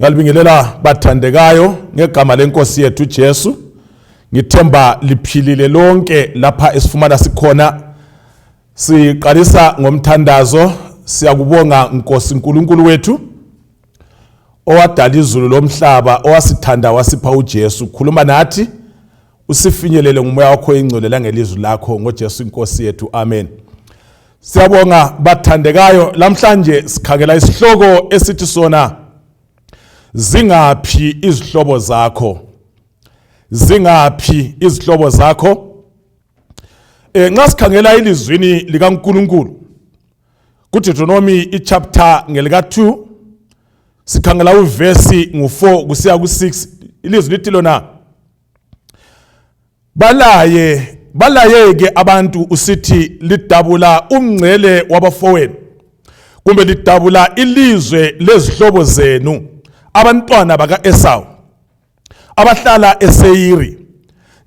Ngalibingelela bathandekayo ngegama lenkosi yethu Jesu. Ngithemba liphilile lonke lapha esifumana sikhona. Siqalisa ngomthandazo, siyakubonga Nkosi uNkulunkulu wethu owadala izulu lomhlaba, owasithanda wasipha uJesu. Khuluma nathi usifinyelele ngumoya wakho ingcwele langelizwi lakho ngoJesu inkosi yethu. Amen. Siyabonga bathandekayo, lamhlanje sikhangela isihloko esithi sona zingaphi izihlobo zakho. Zingaphi izihlobo zakho? Eh nxa sikhangela ilizwini likaNkuluNkulu kuDeuteronomy ichapter ngelika 2 sikhangela uvesi ngu4 kusiya ku6, ilizwi lithi lona balaye balayeke abantu usithi lidabula umngcele wabafowenu kumbe lidabula ilizwe lezihlobo zenu abantwana baka-Esawu abahlala eSeyiri,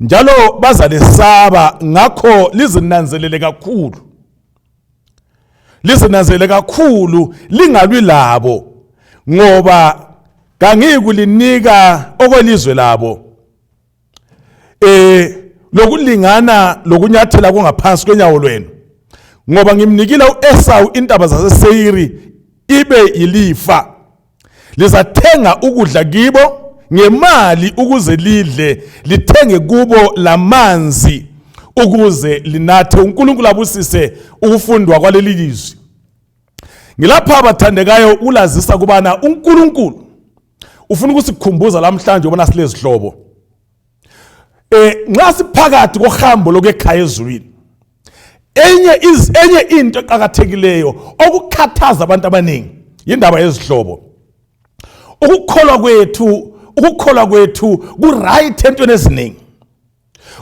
njalo bazalesaba, ngakho lizinanzelele kakhulu, lizinanzelele kakhulu, lingalwi labo, ngoba kangiyikulinika okwelizwe labo lokulingana lokunyathela kungaphansi kwenyawo lwenu, ngoba ngimnikile uEsawu intaba zaseSeyiri ibe yilifa. Lizathenga ukudla kibo ngemali ukuze lidle, lithenge kubo lamanzi ukuze linathe. uNkulunkulu abusise ukufundwa kwaleli lizwi. Ngilapha abathandekayo ulazisa kubana uNkulunkulu ufuna ukusikhumbuza lamhlanje ubona silezihlobo. Nxa siphakathi kohambo lokuyekhaya ezulwini, enye enye into eqakathekileyo okukhathaza abantu abaningi yindaba yezihlobo. Ukukholwa kwethu ku-right entweni eziningi,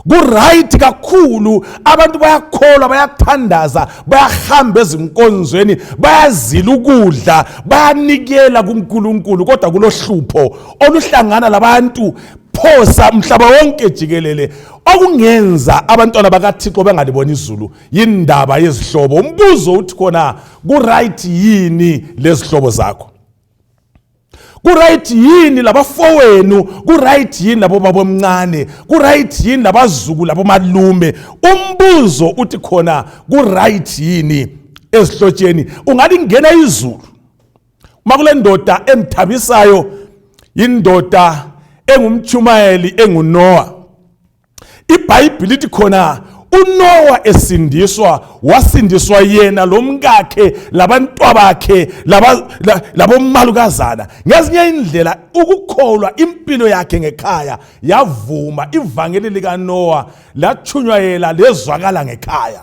ku-right kakhulu. Abantu bayakholwa, bayathandaza, bayahamba ezinkonzweni, bayazila ukudla, bayanikela kuNkulunkulu, kodwa kulohlupho oluhlangana labantu phosa umhlaba wonke jikelele okungenza abantwana bakaThixo bengaliboni izulu, yindaba yezihlobo. Umbuzo uthi khona, ku-right yini lezihlobo zakho? Ku-right yini labafowenu? Ku-right yini labo babomncane? Ku-right yini labazukulu, labomalume? Umbuzo uthi khona, ku-right yini ezihlotsheni? Ungalingena izulu uma kule ndoda emthabisayo, indoda engumchumayeli enguNoah. IBhayibhili lithi khona uNoah esindiswa, wasindiswa yena lomkakhe labantwabakhe labomalukazana. Ngezinye indlela ukukholwa impilo yakhe ngekhaya yavuma, ivangeli likaNoah lachunyayela lezwakala ngekhaya.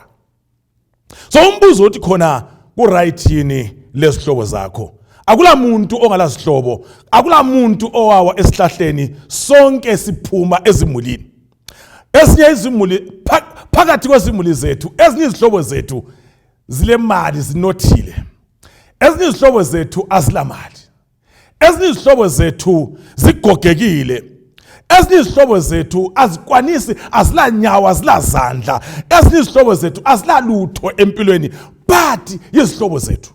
So umbuzo uthi khona, ku-right yini lezihlobo zakho? Akula muntu ongalazihlobo, akula muntu owawa esihlahleni, sonke siphuma ezimulini. Ezinye izimuli, phakathi kwezimuli zethu, ezinye izihlobo zethu zilemali, zinothile, ezinye izihlobo zethu azilamali, ezinye izihlobo zethu zigogekile, ezinye izihlobo zethu azikwanisi, azilanyawo, azilazandla, ezinye izihlobo zethu azilalutho empilweni, but yizihlobo zethu.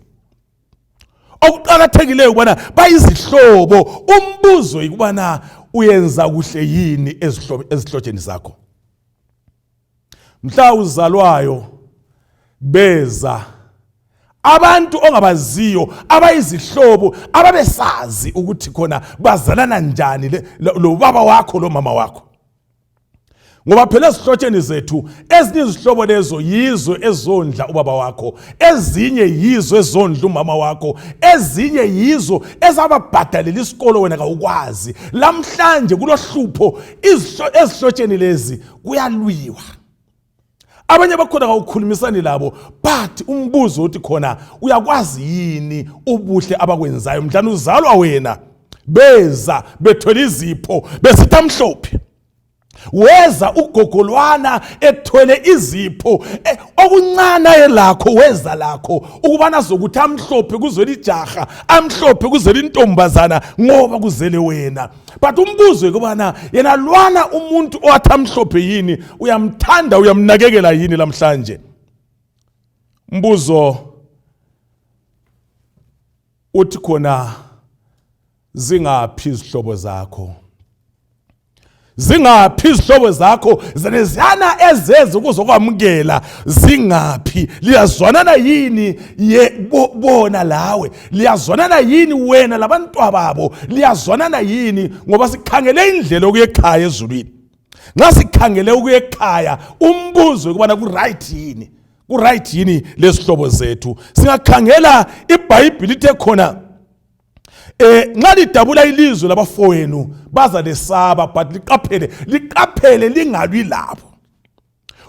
Okuqakathekileyo ukubana bayizihlobo. Umbuzo yikubana uyenza kuhle yini ezihlotsheni zakho? Mhla uzalwayo beza abantu ongabaziyo abayizihlobo ababesazi ukuthi khona bazalana njani lo baba wakho, lo mama wakho, ngoba phela ezihlotsheni zethu ezinye izihlobo lezo yizo ezondla ubaba wakho, ezinye yizo ezondla umama wakho, ezinye yizo ezababhadalela isikolo wena kawukwazi. Lamhlanje kulohlupho ezihlotsheni lezi, kuyalwiwa, abanye bakhona kawukhulumisani labo, but umbuzo uthi khona, uyakwazi yini ubuhle abakwenzayo mhlawumbe uzalwa wena beza bethwele izipho besithi amhlophe? Weza ugogolwana ethwele izipho, okuncane ayelakho weza lakho ukubana zokuthi amhlophe kuzwela ijaha, amhlophe kuzwela intombazana, ngoba kuzele wena. But umbuzo ukubana yena lwana umuntu owathi amhlophe yini uyamthanda, uyamnakekela yini lamhlanje? Umbuzo uthi khona. Zingaphi izihlobo zakho? Zingaphi izihlobo zakho zeneziyana ezeze ukuzokwamukela? Zingaphi? Liyazwanana yini ye bona lawe? Liyazwanana yini wena labantwababo? Liyazwanana yini? Ngoba sikhangele indlela okuya ekhaya ezulwini. Nxa sikhangele ukuya ekhaya, umbuzo ukubana ku-right yini, ku-right yini lezihlobo zethu. Singakhangela iBhayibhili ithe khona nxa lidabula ilizwe labafowenu bazalesaba, but liqaphele, liqaphele lingalwi labo.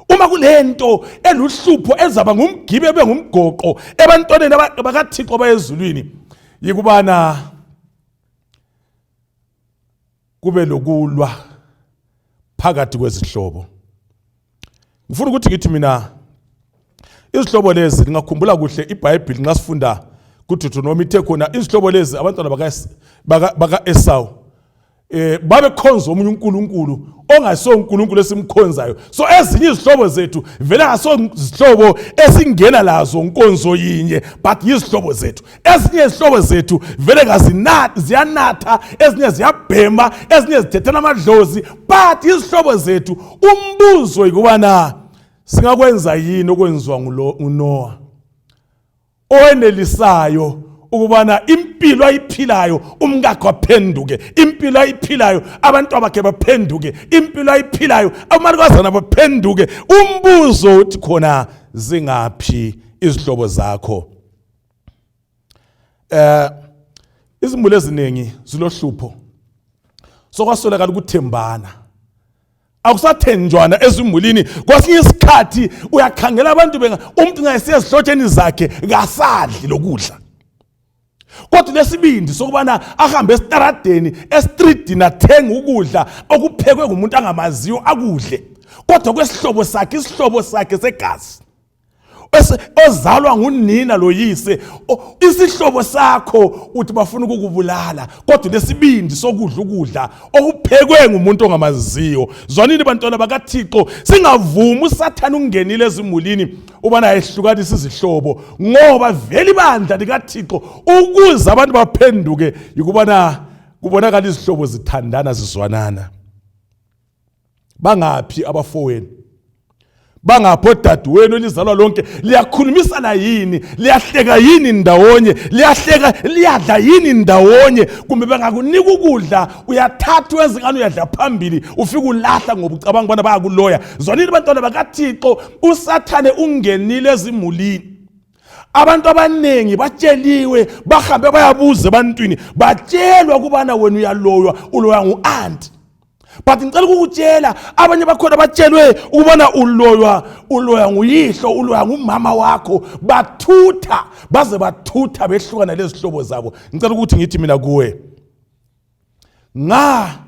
Uma kulento eluhlupho ezaba ngumgibe ebe ngumgoqo ebantwaneni bakaThixo bayezulwini, yikubana kube lokulwa phakathi kwezihlobo. Ngifuna ukuthi ngithi mina izihlobo lezi, ngingakhumbula kuhle iBhayibhili nxa sifunda kuDeuteronomy ithe khona izihlobo lezi abantwana baka-Esawu babekhonza omunye uNkulunkulu ongaso uNkulunkulu esimkhonzayo. So ezinye izihlobo zethu vele ngaso zihlobo esingena lazo nkonzo yinye, but yizihlobo zethu. Ezinye izihlobo zethu vele kazinatha, ziyanatha, ezinye ziyabhema, ezinye zithethela amadlozi, but izihlobo zethu. Umbuzo yikubana singakwenza yini okwenziwa nguNoah, owenelisayo ukubana impilo ayiphilayo umkakhe aphenduke, impilo ayiphilayo abantu abakhe baphenduke, impilo ayiphilayo amalukazana baphenduke. Umbuzo uthi khona zingaphi izihlobo zakho? Izimuli eziningi zilohlupho, sokwaswelakala ukuthembana, akusathenjwana ezimulini. Kwesinye isikhathi uyakhangela abantu benga umuntu ngayesiya ezihlotsheni zakhe kasadli lokudla, kodwa lesibindi sokubana ahambe esitaradeni, estridini, athenge ukudla okuphekwe ngumuntu angamaziyo akudle, kodwa kwesihlobo sakhe, isihlobo sakhe segazi ozalwa ngunina loyise, isihlobo sakho uthi bafuna ukukubulala, kodwa lesibindi sokudla ukudla okuphekwe ngumuntu ongamaziyo. Zwanini bantwana bakaThixo, singavumi uSathane ungenile ezimulini ubana ayehlukanisa izihlobo, ngoba vele ibandla likaThixo ukuze abantu baphenduke yikubana kubonakala izihlobo zithandana zizwanana. Bangaphi abafowenu? Bangaphi odadewenu elizalwa lonke? Liyakhulumisana yini? Liyahleka yini ndawonye? Liyahleka, liyadla yini ndawonye? Kumbe bangakunika ukudla uyathatha wenze ngani uyadla phambili, ufike ulahla ngoba ucabanga ubana bayakuloya. Zwanini bantwana bakaThixo, uSathane ungenile ezimulini. Abantu abaningi batsheliwe, bahambe bayabuza ebantwini, batshelwa ukubana wena uyaloywa, uloywa ngu-anti. But ngicela ukukutshela, abanye bakhona batshelwe ukubana uloywa, uloywa nguyihlo, uloywa ngumama wakho, bathutha baze bathutha behlukana lezihlobo zabo. Ngicela ukuthi ngithi mina kuwe, nga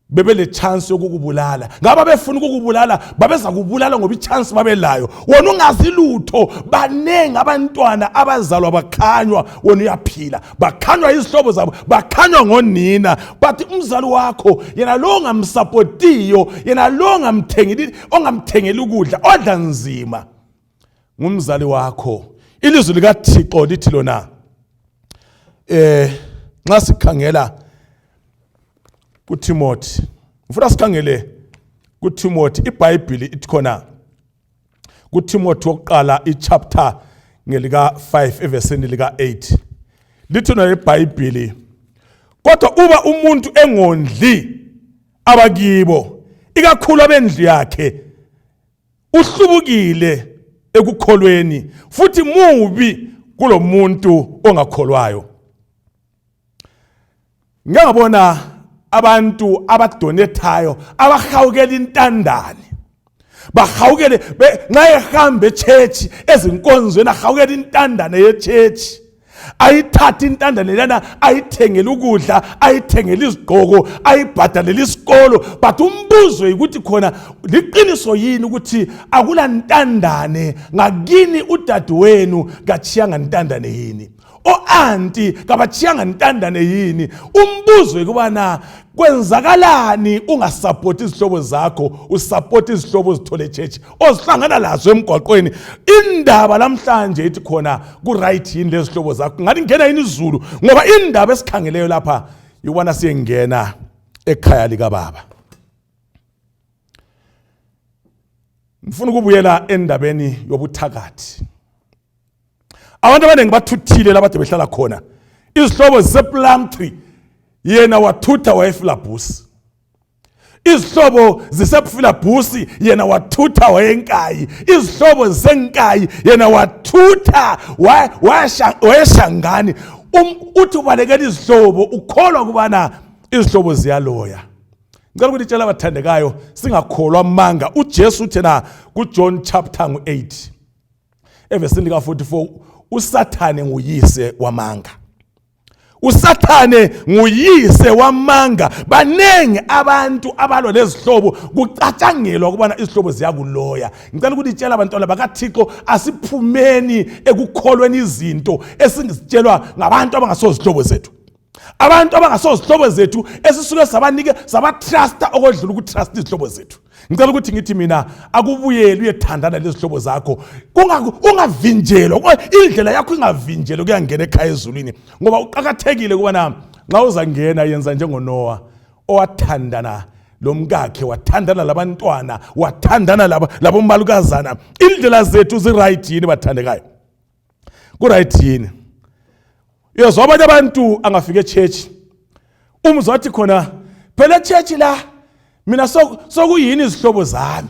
bebele chance yokukubulala, ngaba befuna ukukubulala babeza kubulala ngoba ichance babelayo, wena ungazi lutho. Baningi abantwana abazalwa bakhanywa, wena uyaphila, bakhanywa izihlobo zabo, bakhanywa ngonina, but umzali wakho yena lo ongamsapotiyo, yena lo ongamthengeli, ongamthengeli ukudla, odla nzima ngumzali wakho. Ilizwi likaThixo lithi lona nxa sikhangela kuTimothy, ngifuna sikhangele kuTimothy, iBhayibhili ithi khona kuTimothy wokuqala ichapter ngelika 5 evesini lika 8, lithi na iBhayibhili, kodwa uba umuntu engondli abakibo, ikakhulu abendlu yakhe, uhlubukile ekukholweni futhi mubi kulomuntu ongakholwayo. Ngike ngabona abantu abadonethayo abahawukela intandane, bahawukele nxa ehamba echurch ezinkonzweni, ahawukela intandane yechurch, ayithathe intandane lana, ayithengele ukudla, ayithengele izigqoko, ayibhadalele isikolo. But umbuzo yikuthi khona liqiniso yini ukuthi akula ntandane ngakini? Udadewenu kachiyanga ntandane yini? O-anti kabachiyanga ntandane yini? Umbuzo yikubana kwenzakalani ungasapoti izihlobo zakho, usapoti izihlobo ozithole echurch, ozihlangana lazo emgwaqweni? Indaba lamhlanje ithi khona ku-right yini lezihlobo zakho? Ngathi ngena yini izulu? Ngoba indaba esikhangeleyo lapha Yukubana siyengena ekhaya likababa. Ngifuna ukubuyela endabeni yobuthakathi. Abantu abaningi bathuthile labade behlala khona. Izihlobo zisePlumtree, yena wathutha wayefilabhusi. Izihlobo zisefilabhusi, yena wathutha wayenkayi. Izihlobo zisenkayi, yena wathutha wayeshangani. Uthi ubalekela izihlobo, ukholwa kubana izihlobo ziyaloya. Ngicela ukulitshela abathandekayo, singakholwa amanga. UJesu uthi na kuJohn chapter 8 evesini lika 44, uSathane nguyise wamanga. USathane nguyise wamanga. Baningi abantu abalwa lezihlobo, kucatshangelwa ukubana izihlobo ziyakuloya. Ngicela ukulitshela abantwana bakaThixo, asiphumeni ekukholweni izinto esizitshelwa ngabantu abangasozihlobo zethu. Abantu abangasozihlobo zethu esisuke sabanike sabatrusta okwedlula ukutrusta izihlobo zethu. Ngicela ukuthi ngithi mina akubuyeli uyethandana lezihlobo zakho, ungavinjelwa, indlela yakho ingavinjelwa kuyangena ekhaya ezulwini, ngoba uqakathekile kubana nxa uzangena yenza njengoNoah owathandana lomkakhe, wathandana labantwana, wathandana labomalukazana. Indlela zethu ziright yini bathandekayo? Kuright yini? Uyezwa abanye abantu angafika echurch, umzwa athi khona phela echurch la mina sokuyini izihlobo zami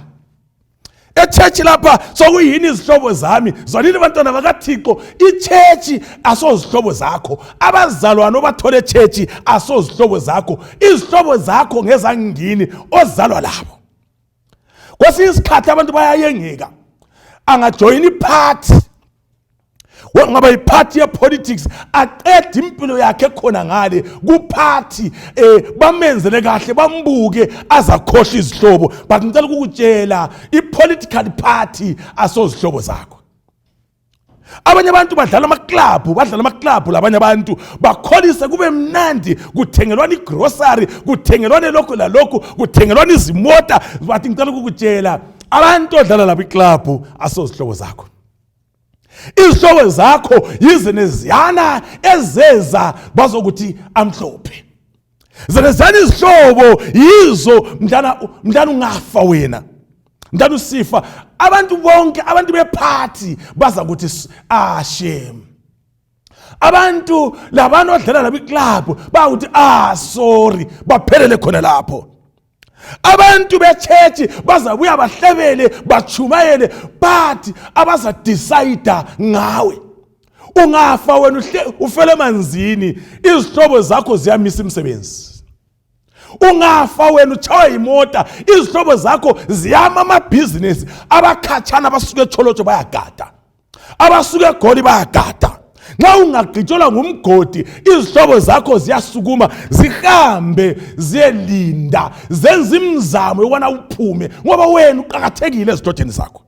echurch lapha, sokuyini izihlobo zami. Zwanini bantwana bakaThixo, ichurch asozihlobo zakho, abazalwane obathole echurch asozihlobo zakho. Izihlobo zakho ngezangini ozalwa labo. Kwesinye isikhathi abantu bayayengeka, angajoyina iphathi, ngaba yiphathi yepolitics, aqede impilo yakhe khona ngale kuphathi, bamenzele kahle, bambuke azakhohlwa izihlobo. But ngicela ukukutshela, i-political party asozihlobo zakho. Abanye abantu badlala amaklabhu, badlala amaklabhu labanye abantu, bakholise kube mnandi, kuthengelwana igrocery, kuthengelwane lokhu lalokhu, kuthengelwana izimota. But ngicela ukukutshela, abantu odlala labo iklabhu asozihlobo zakho. Izihlobo zakho yize neziyana ezeza bazokuthi amhlophe, zeneziyana izihlobo yizo. Mntana ungafa wena, mntana usifa, abantu bonke, abantu bephathi baza kuthi ah shame. Abantu labantu odlala labo iclub bakuthi ah sorry, baphelele khona lapho. Abantu bechechi bazabuya bahlebele batshumayele, but abazadecide ngawe. Ungafa wena ufele emanzini, izihlobo zakho ziyamisa imisebenzi. Ungafa wena utshaywa yimota, izihlobo zakho ziyama amabhizinesi. Abakhatshana abasuka eTsholotsho bayagada, abasuka eGoli bayagada. Nxa ungagqitshelwa ngumgodi, izihlobo zakho ziyasukuma zihambe ziyelinda, zenza imizamo yokubana uphume, ngoba wena uqakathekile ezihlotsheni zakho.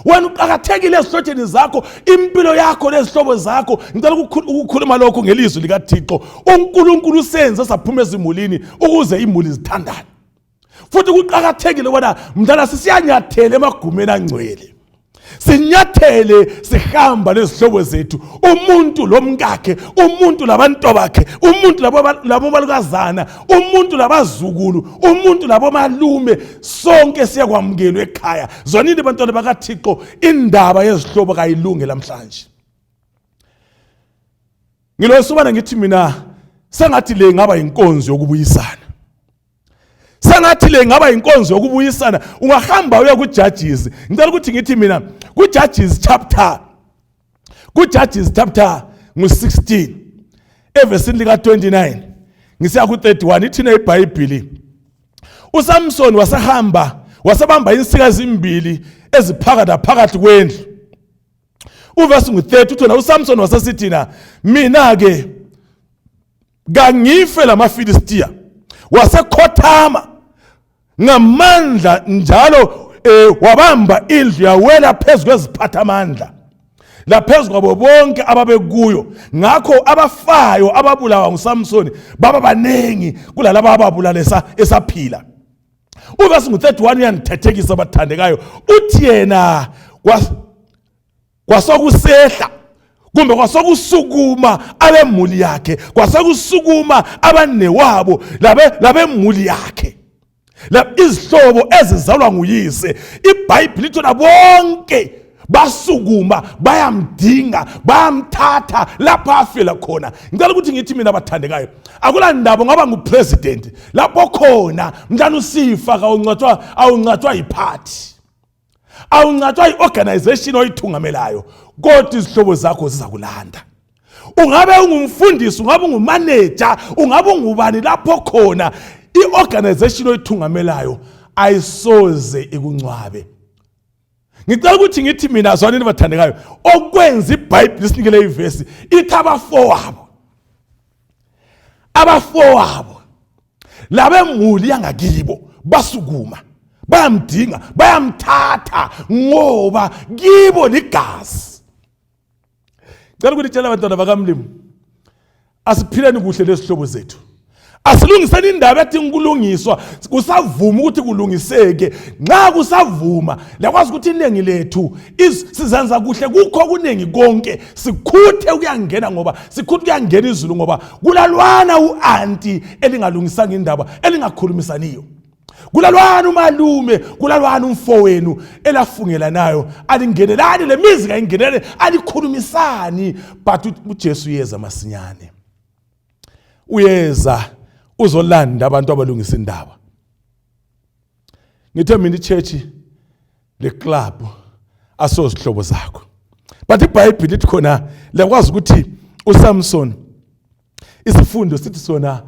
Wena uqakathekile ezihlotsheni zakho, impilo yakho lezihlobo zakho. Ngicela ukukhuluma lokhu ngelizwi likaThixo. UNkulunkulu usenze saphuma ezimulini ukuze imuli zithandane. Futhi kuqakathekile ukubana mntana sisiyanyathele emagumeni angcwele, sinyathele sihamba lezihlobo zethu, umuntu lomkakhe, umuntu labantwabakhe, umuntu labomalukazana, umuntu labazukulu, umuntu labomalume, sonke siyakwamukelwa ekhaya. Zwanini bantwana bakaThixo, indaba yezihlobo kayilunge namhlanje. Ngilosubana ngithi mina sengathi le ingaba inkonzo yokubuyisana, sengathi le ingaba inkonzo yokubuyisana. Ungahamba uya kuJudges, ngicela ukuthi ngithi mina kuJudges chapter, kuJudges chapter ngu-16 evesini lika-29 ngisiya ku-31, ithina iBhayibhili, uSamson wasehamba wasebamba insika ezimbili eziphakathi phakathi kwendlu. Uvesi ngu-30 uthona uSamson wasesithina, mina-ke kangife lamaFilistiya. Wasekhothama ngamandla njalo wabamba indlu yawela phezu kweziphathamandla laphezu kwabo bonke ababekuyo. Ngakho abafayo ababulawa nguSamsoni baba baningi kulalaba ababulala esaphila. Uvesi ngu-31 uyangithethekisa abathandekayo, uthi yena kwasokusehla Kumbe kwasokusukuma abemuli yakhe, kwasokusukuma abanewabo labemuli yakhe, izihlobo ezizalwa nguyise. IBhayibhili ithona bonke basukuma bayamdinga, bayamthatha lapho afela khona. Ngicela ukuthi ngithi mina bathandekayo, akula ndaba ngaba ngupresident lapho khona mntana usifa kawungcwatshwa, awungcwatshwa yiphathi, awungcatshwa i-organization oyithungamelayo, kodwa izihlobo zakho zizakulanda. Ungabe ungumfundisi, ungabe ungumaneja, ungabe ungubani, lapho khona i-organization oyithungamelayo ayisoze ikungcwabe. Ngicela ukuthi ngithi mina, zwanini bathandekayo, okwenza iBhayibhili isinikele ivesi ithi abafowabo, abafowabo labemuli yangakibo basukuma bayamdinga, bayamthatha ngoba kibo ligazi. Cela ukuthi tshela abantwana bakaMlimu, asiphileni kuhle lezihlobo zethu, asilungiseni indaba ethi ngikulungiswa kusavuma ukuthi kulungiseke. Nxa kusavuma, liyakwazi ukuthi iningi lethu sizenza kuhle kukho kuningi konke, sikhuthe ukuyangena ngoba sikhuthe ukuyangena izulu, ngoba kulalwana u-anti elingalungisanga indaba, elingakhulumisaniyo, kulalwana umalume, kulalwana umfowenu elafungelanayo, alingenelani le mizi kayingenelani, alikhulumisani. But uJesu uyeza masinyane, uyeza uzolanda abantu abalungisa indaba. Ngithe mina ichurch le club asozihlobo zakho, but iBhayibheli lithi khona lekwazi ukuthi uSamson, isifundo sithi sona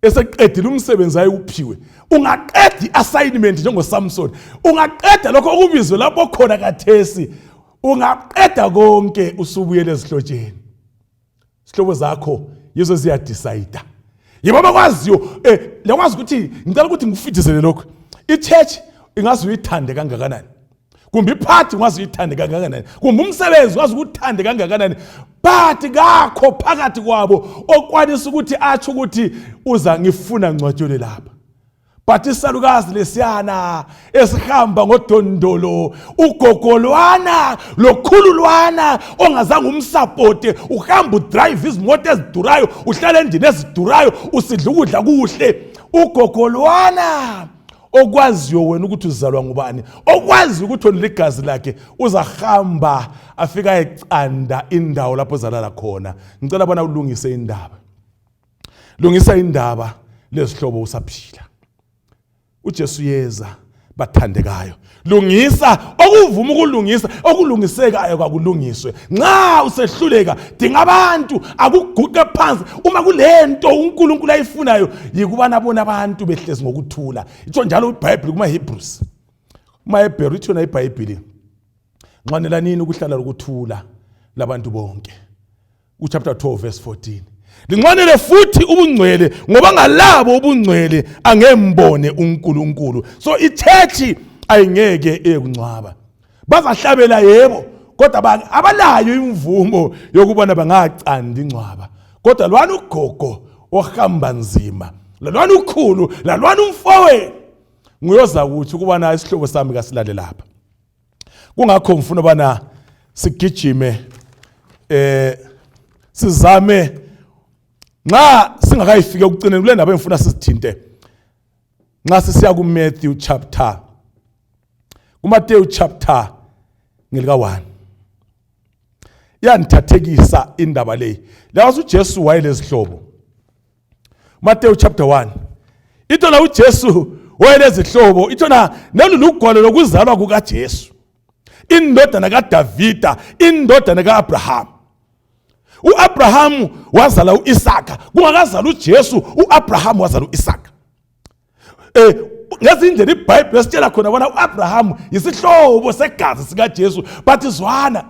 eseqedile umsebenzi ayewuphiwe. Ungaqeda i-assignment njengoSamson, ungaqeda lokho okubizwe lapho khona kathesi, ungaqeda konke, usubuyele ezihlotsheni. Sihlobo zakho yizo ziyadecide, yibo abakwaziyo. Lekwazi ukuthi ngicela ukuthi ngikufidizele lokhu, i-church ingaze uyithande kangakanani, kumbe iphathi ungaze uyithande kangakanani, kumbe umsebenzi ungaze ukuthande kangakanani, but kakho phakathi kwabo okwanisa ukuthi atsho ukuthi uza ngifuna ngcwatshwele lapha. But isalukazi lesiyana esihamba ngodondolo, ugogolwana lokhululwana ongazange umsapote, uhamba udrive izimoto ezidurayo, uhlala endlini ezidurayo, usidla ukudla kuhle, ugogolwana okwaziyo wena ukuthi uzalwa ngubani, okwaziyo ukuthi wena ligazi lakhe, uzahamba afika ecanda indawo lapho ozalala khona. Ngicela bona ulungise indaba, lungisa indaba lezihlobo usaphila. UJesu yeza bathandekayo, lungisa okuvuma ukulungisa, okulungisekayo kwakulungiswe. Nxa usehluleka, dinga abantu akuguqe phansi. Uma kulento uNkulunkulu ayifunayo yikubana bona abantu behlezi ngokuthula. Itsho njalo iBhayibheli kumaHebrews, kumaHebheru itsho na iBhayibheli, nxwanelanini ukuhlala lokuthula labantu bonke, uchapter 12 verse 14. Linxwanele futhi ubungcwele, ngoba ngalabo ubungcwele angembone uNkulunkulu. So ichurch ayingeke eyekungcwaba, bazahlabela yebo, kodwa abalayo imvumo yokubona bangacanda ingcwaba. Kodwa lwana ugogo ohamba nzima, lalwana ukhulu, lalwana umfowenu, nguyoza kuthi ukubana isihlobo sami kasilale lapha. Kungakho ngifuna bana sigijime, sizame nxa singakayifike ekucineni kule ndaba engifuna sizithinte. Nxa sisiya kuMatthew chapter, kuMateyu chapter ngelika 1, iyangithathekisa indaba leyi. Lawazi uJesu wayelezihlobo. Mateyu chapter 1 ithona uJesu wayelezihlobo, ithona nelu lugwalo lokuzalwa kukaJesu, indodana kaDavida, indodana kaAbraham. UAbraham wazala uIsaka, kungakazala uJesu uAbraham wazala uIsaka. Ngezindlela iBhayibheli esitshela khona bona uAbraham yisihlobo segazi sikaJesu. But zwana,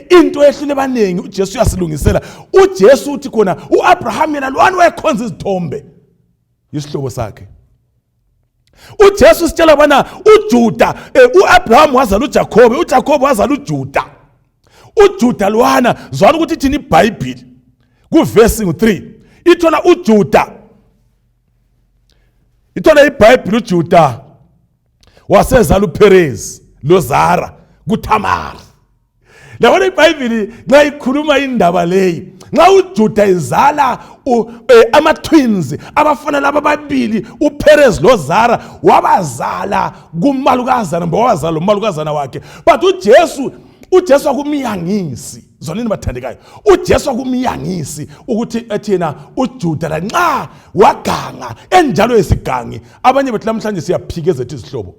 into ehlule abaningi, uJesu uyasilungisela. uJesu uthi khona uAbraham yena lwani wayekhonza izithombe, isihlobo sakhe. uJesu sitshela bona uJuda, uAbraham wazala uJakobe, uJakobe wazala uJuda. uJuda lwana, zwana ukuthi ithini iBhayibheli kuvesi 3, ithola uJuda, ithola iBhayibheli, uJuda wasezala uPerez loZara kuThamar. Labona iBhayibhili nxa ikhuluma indaba leyi, nxa uJuda izala ama-twins abafana laba ababili uPerez loZara, wabazala kumalukazana, mba wabazala lomalukazana wakhe. But uJesu akumyangisi. Zonini bathandekayo, uJesu akumyangisi ukuthi ethi yena uJuda lanxa waganga enjalo yesigangi. Abanye bethu namhlanje siyaphika ezethu izihlobo.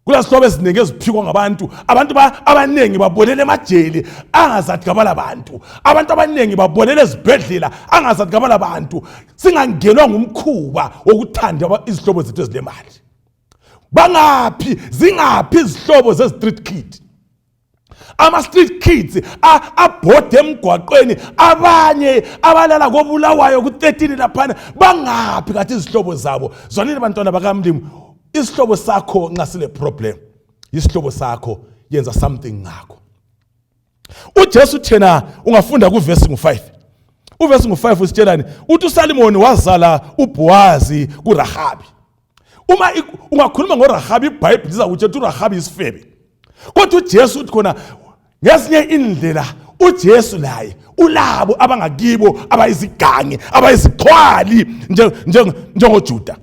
Kulazihlobo eziningi eziphikwa ngabantu. Abantu abaningi babolela emajele angazathi kabala bantu. Abantu abaningi babolela ezibhedlela angazathi kabala bantu. Singangenwa ngumkhuba wokuthanda izihlobo zethu ezilemali. Bangaphi, zingaphi izihlobo zezi-street kid? Ama-street kids abhode emgwaqweni, abanye abalala koBulawayo ku-13 laphana, bangaphi kathi izihlobo zabo? Zwanini bantwana bakamlimu, isihlobo sakho nxa sile problem, isihlobo sakho yenza something ngakho. UJesu thena ungafunda kuvesi ngu-5, uvesi ngu-5 usitshelani? Uthi uSalimoni wazala uBhowazi kuRahabi. Uma ungakhuluma ngoRahabi, iBhayibhili lizakutsho ukuthi uRahabi isifebe, kodwa uJesu uthi khona ngezinye indlela uJesu laye ulabo abangakibo abayizigangi, abayizixhwali njengoJuda.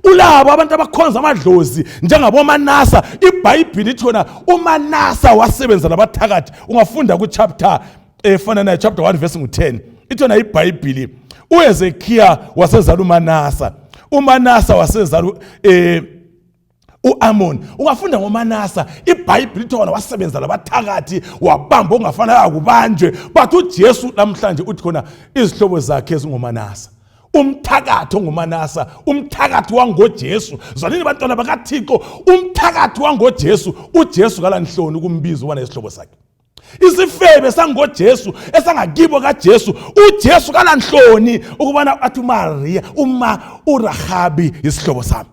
Ulabo abantu abakhonza amadlozi njengaboManasa. IBhayibhili ithi khona uManasa wasebenza nabathakathi. Ungafunda kuchapter efana nayo, chapter 1 verse ngu-10, ithi yona iBhayibhili uHezekiya wasezala uManasa, uManasa wasezala uAmon. Ungafunda ngoManasa, iBhayibhili ithi wona wasebenza labathakathi, wabamba okungafanele kubanjwe. But uJesu namhlanje uthi khona izihlobo zakhe ezingoManasa, umthakathi onguManasa, umthakathi wangoJesu. Zwanini bantwana bakaThixo, umthakathi wangoJesu, uJesu kalanhloni ukumbiza ubana isihlobo sakhe. Isifebe sangoJesu esangakibo kaJesu, uJesu kalanhloni ukubana athi uMaria, uma uRahabi isihlobo sami.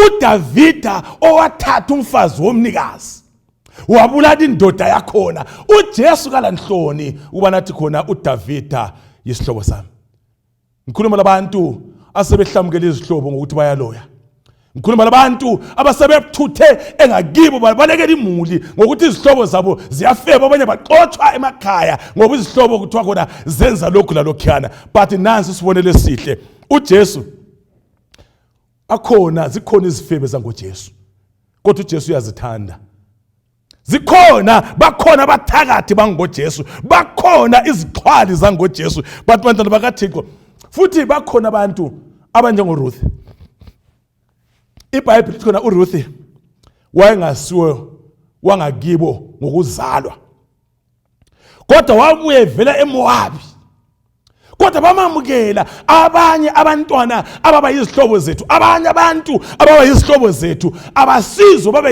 UDavida owathatha umfazi womnikazi wabulala indoda yakhona, uJesu kalanhloni ukubana athi khona uDavida yisihlobo sami. Ngikhuluma labantu asebehlamukela izihlobo ngokuthi bayaloya. Ngikhuluma labantu abasebethuthe engakibo babalekela imuli ngokuthi izihlobo zabo ziyafeba. Abanye baxotshwa emakhaya ngoba izihlobo kuthiwa khona zenza lokhu lalokhuyana. But nansi isibonelo esihle, uJesu akhona, zikhona izifebe zangoJesu, kodwa uJesu uyazithanda. Zikhona, bakhona abathakathi bangoJesu, bakhona izixhwali zangoJesu. But bantwana bakaThixo, futhi bakhona abantu abanjengoRuth. IBhayibheli lithi khona uRuth wayengasiwo wangakibo ngokuzalwa, kodwa wabuye evela eMowabi, kodwa bamamukela. Abanye abantwana ababa yizihlobo zethu, abanye abantu ababa yizihlobo zethu abasizo babe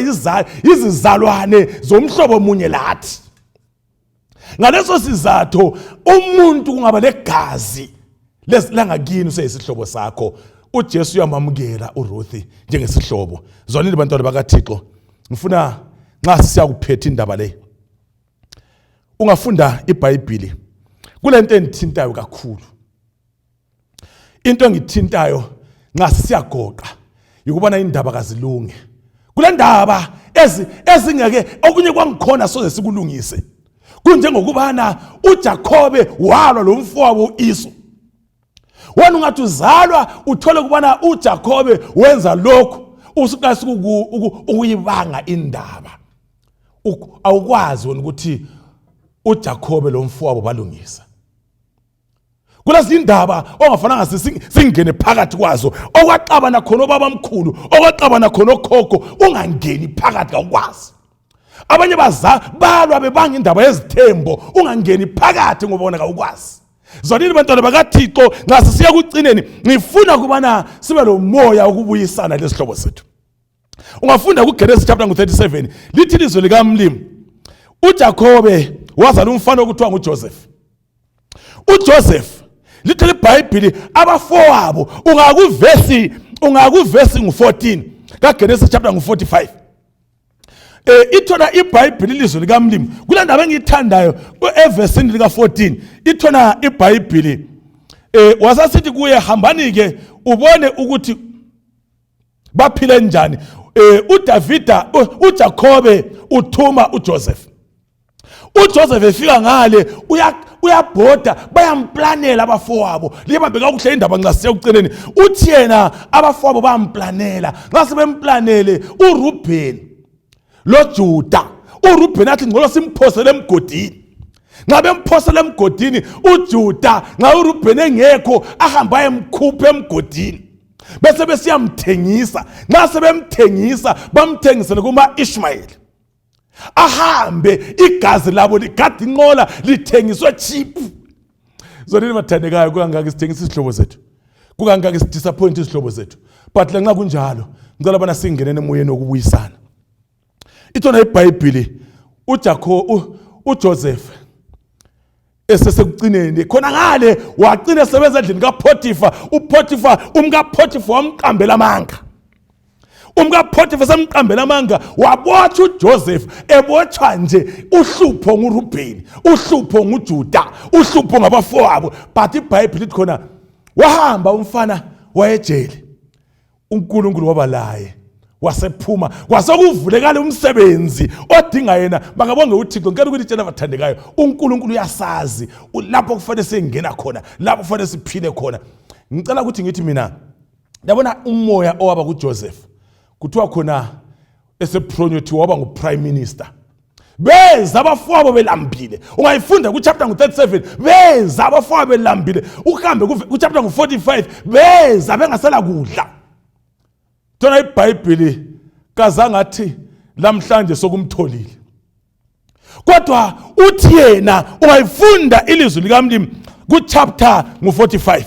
yizizalwane zomhlobo munye lathi. Ngaleso sizatho umuntu kungaba legazi langakini useyisihlobo sakho. uJesu uyamamukela uRuth njengesihlobo. Zwanini bantwana bakaThixo, ngifuna nxa sisiyakuphetha indaba le, ungafunda iBhayibhili kulento engithintayo kakhulu. Into engithintayo nxa sisiyagoqa yikubona indaba kazilunge. Kule ndaba ezingeke okunye kwangikhona soze sikulungise, kunjengokubana uJakhobe walwa lo mfowabo uIso. Wena ungathi uzalwa uthole kubana uJakhobe wenza lokhu, usuqalisa ukuyibanga indaba. Awukwazi wena ukuthi uJakhobe lo mfowabo balungisa. Kulezi indaba ongafananga singene phakathi kwazo, okwaxabana khona obabamkhulu, okwaxabana khona okhokho, ungangeni phakathi, kawukwazi. Abanye baza balwa bebanga indaba yezithembo, ungangeni phakathi ngoba wona kawukwazi. Zwanini bantwana bakaThixo, nxa sisiya kucineni ngifuna kubana sibe lomoya wokubuyisana lesihlobo sethu. Ungafunda kuGenesis chapter 37, lithi ilizwi likaMlimu uJakhobe wazala umfana okuthiwa nguJoseph. uJoseph, lithi iBhayibhili, abafowabo, ungakuvesi ngu-14 kaGenesis chapter ngu-45, ithona iBhayibhili ilizwi likaMlimu kule ndaba engiyithandayo evesini lika-14, ithona iBhayibhili wasasithi kuye, hambani-ke ubone ukuthi baphile njani. uDavida, uJakobe uthuma uJoseph. UJoseph efika ngale uyabhoda, bayamplanela abafowabo. Libambe kakuhle indaba nxa siya ekucineni. Uthi yena abafowabo bayamplanela. Nxa sebemplanele uRubhen loJuda, uRubhen athi ngcono simphosele emgodini. Nxa bemphosela emgodini uJuda, nxa uRubhen engekho, ahambe ayemkhupha emgodini, bese besiyamthengisa. Nxa sebemthengisa, bamthengisele kuma-Ishmayeli, ahambe igazi labo ligada inqola lithengiswe cheap. Zonini bathandekayo, kukangaki sithengisa izihlobo zethu, kukangaki sidisappoint izihlobo zethu. But lanxa kunjalo, ngicela bana singenene emoyeni wokubuyisana. Ithona iBhayibhili, uJacob, uJoseph esesekucineni khona ngale wacina esebenza endlini kaPotifa. UPotifa, umkaPotifa wamqambela amanga. UmkaPotifa semqambela amanga, wabotshwa uJoseph. Ebotshwa nje, uhlupho nguRubheni, uhlupho nguJuda, uhlupho ngabafowabo. But iBhayibheli lithi khona wahamba umfana wayejele, uNkulunkulu waba laye, wasephuma, kwasekuvulekala umsebenzi odinga yena. Makabonge uThixo. Ngicela ukuthi tshela abathandekayo, uNkulunkulu uyasazi lapho kufanele singena khona, lapho kufanele siphile khona. Ngicela ukuthi ngithi mina, yabona umoya owaba kuJoseph, kuthiwa khona esepronyothiwe waba ngu-prime minister. Beza abafowabo belambile. Ungayifunda kuchapter ngu-37, beza abafowabo belambile. Uhambe kuchapter ngu-45, beza bengasela kudla. Thona iBhayibhili kazange athi lamhlanje sokumtholile, kodwa uthi yena, ungayifunda ilizwi likamlimi kuchapter ngu-45,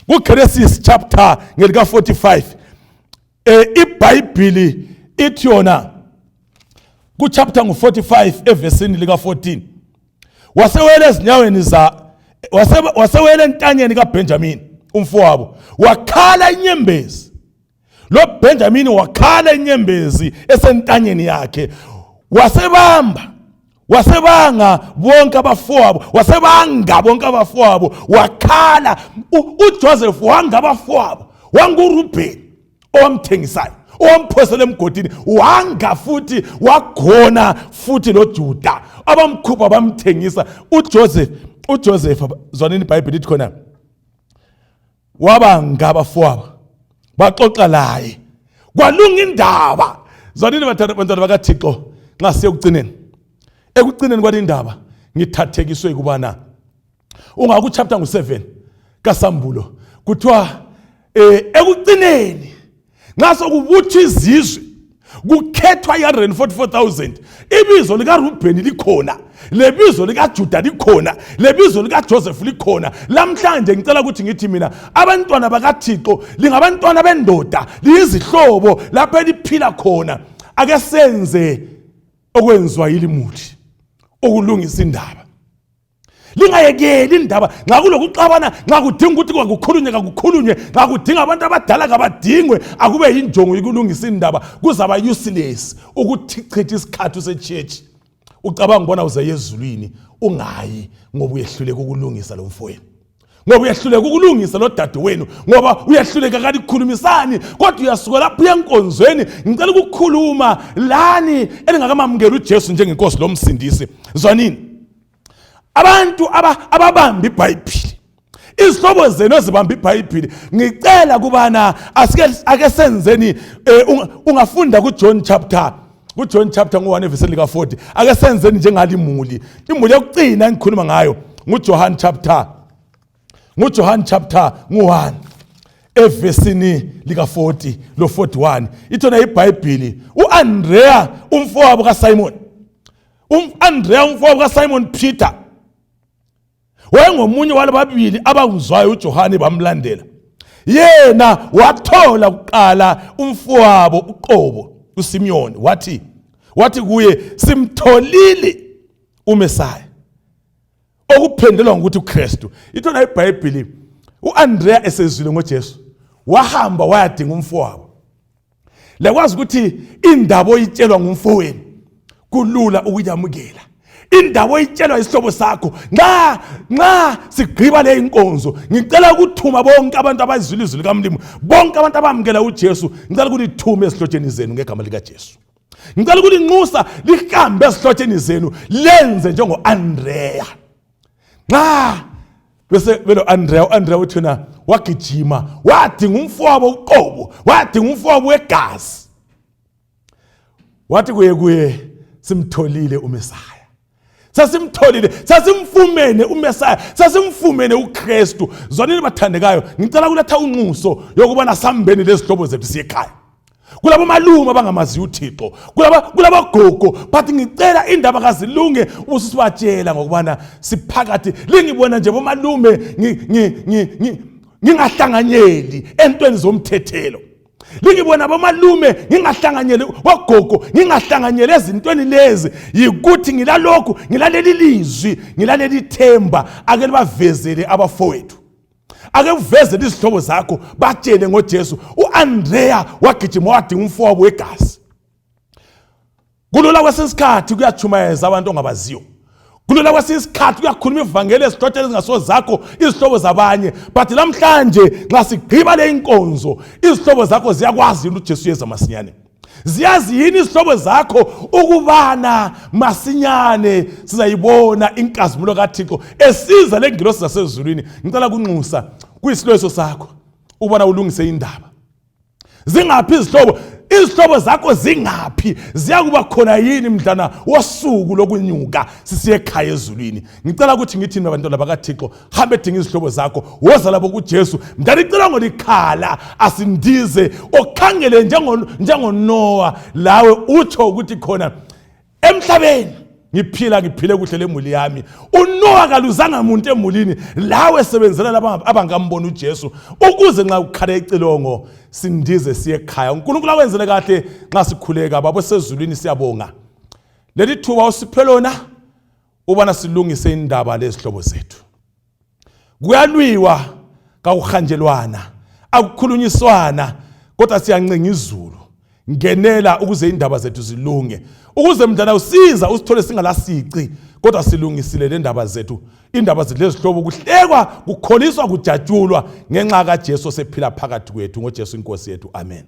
kuGenesis chapter ngelika-45, iBhayibhili ithi yona kuchapter ngu-45 evesini lika-14, wasewela ezinyaweni za wasewela entanyeni kaBenjamin umfowabo, wakhala inyembezi. Lo Benjamin wakhala inyembezi esentanyeni yakhe, wasebamba, wasebanga bonke abafowabo, wasebanga bonke abafowabo, wakhala. UJoseph wanga abafowabo, wanguRubhen owamthengisayo, owamphosela emgodini, wanga futhi wagona futhi loJuda abamkhupha bamthengisa. UJoseph, zwanini iBhayibheli ithi khona waba ngabafowabo, baxoxa laye, kwalunga indaba. Zwanini bantwana bakaThixo, nxa siye ekucineni, ekucineni kwale indaba, ngithathekiswe kubana ungakuchapter ngu-7 kaSambulo, kuthiwa ekucineni nxa sokubuthwa izizwe, kukhethwa i-144,000, ibizo likaRubheni likhona, lebizo likaJuda likhona, lebizo likaJoseph likhona. Lamhlanje ngicela ukuthi ngithi mina, abantwana bakaThixo, lingabantwana bendoda, liyizihlobo lapho eliphila khona. Ake senze okwenziwa yilimuli ukulungisa indaba. Lingayekeli indaba nxa kulokuxabana. Nxa kudinga ukuthi kakukhulunywe, kakukhulunywe. Nxa kudinga abantu abadala, kabadingwe. Akube yinjongo yokulungisa indaba. Kuzaba useless ukuthi chitha isikhathi usechurch, ucabanga ubona uzaye ezulwini, ungayi ngoba uyehluleka ukulungisa lo mfowenu, ngoba uyehluleka ukulungisa lo dadewenu, ngoba uyehluleka kalikhulumisani, kodwa uyasuka lapho uya enkonzweni. Ngicela ukukhuluma lani elingakamamukeli uJesu njengenkosi lomsindisi. Zwanini, abantu ababamba iBhayibhili, izihlobo zenu ezibamba iBhayibhili, ngicela kubana asike ake senzeni. Ungafunda kuJohn chapter ngu-1 evesini lika-40. Ake senzeni njengalimuli, imuli yokucina engikhuluma ngayo nguJohn chapter ngu-1 evesini lika-40 lo-41. Ithona iBhayibhili, u-Andrea umfowabo kaSimon, um-Andrea umfowabo kaSimon Peter, wayengomunye walababili abamzwayo uJohane bamlandela. Yena wathola kuqala umfowabo uqobo uSimiyoni, wathi kuye, "Simtholile uMesaya," okuphendelwa ngokuthi uKristu. Ithona iBhayibhili, uAndrea esezwile ngoJesu wahamba wayadinga umfowabo. Lekwazi ukuthi indaba oyitshelwa ngumfowenu kulula ukuyamukela. Indawo oyitshelwa isihlobo sakho. Nxa nxa sigqiba le inkonzo, ngicela ukuthuma bonke abantu abazwile izwi likaMlimu, bonke abantu abamukela uJesu, ngicela ukulithuma ezihlotsheni zenu ngegama likaJesu. Ngicela ukulinxusa lihambe ezihlotsheni zenu, lenze njengo-Andreya. Nxa bese belo Andrea, uAndrea uthi yena wagijima wadinga umfowabo uqobo, wadinga umfowabo wegazi, wathi kuye kuye simtholile uMesaya, sesimtholile, sesimfumene uMesaya, sesimfumene uKristu. Zwanini bathandekayo, ngicela kuletha unxuso yokubana sambeni lezihlobo zethu siye ekhaya. Kulabo malume abangamaziyo uThixo, kulabogogo, but ngicela indaba kazilunge ubususibatshela ngokubana siphakathi. Lingibona nje bomalume ngingahlanganyeli entweni zomthethelo, lingibona bomalume ngingahlanganyeli, bogogo ngingahlanganyeli ezintweni lezi, yikuthi ngilalokhu, ngilaleli lizwi, ngilaleli ithemba. Ake libavezele abafowethu, ake uvezele izihlobo zakho, batshele ngoJesu. U-Andrea wagijima wadinga umfowabo wegazi. Kulula kwesinye isikhathi kuyatshumayeza abantu ongabaziyo, kulula kwesinye isikhathi kuyakhuluma ivangeli ezihlotsheni ezingaso zakho, izihlobo zabanye. But lamhlanje nxa sigqiba le inkonzo, izihlobo zakho ziyakwazi yini uJesu uyeza masinyane? Ziyazi yini izihlobo zakho ukubana masinyane sizayibona inkazimulo kaThixo esiza lengilosi zasezulwini? Ngicela kunxusa kuyisiloyiso sakho ubona ulungise indaba. Zingaphi izihlobo? Izihlobo zakho zingaphi? Ziyakuba khona yini mdlana wosuku lokunyuka sisiye ekhaya ezulwini? Ngicela ukuthi ngithini abantwana bakaThixo, hambe edinga izihlobo zakho, woza labo kuJesu. Mntana icilongo likhala, asindize, okhangele njengoNowa, lawe utsho ukuthi khona emhlabeni ngiphila, ngiphile kuhle lemuli yami. UNowa kaluzanga muntu emulini, lawe sebenzela laba abangambona uJesu, ukuze nxa kukhala icilongo sindize siye ekhaya. UNkulunkulu akwenzele kahle nxa sikhuleka. Baba osezulwini, siyabonga leli thuba usiphe lona ubana silungise indaba lezihlobo zethu. Kuyalwiwa, kakuhanjelwana, akukhulunyiswana, kodwa siyancenga izulu, ngenela ukuze indaba zethu zilunge, ukuze mntana usiza usithole singalasici, kodwa silungisile le ndaba zethu, indaba zethu lezihlobo, kuhlekwa, kukholiswa, kujatshulwa ngenxa kaJesu osephila phakathi kwethu, ngoJesu inkosi yethu. Amen.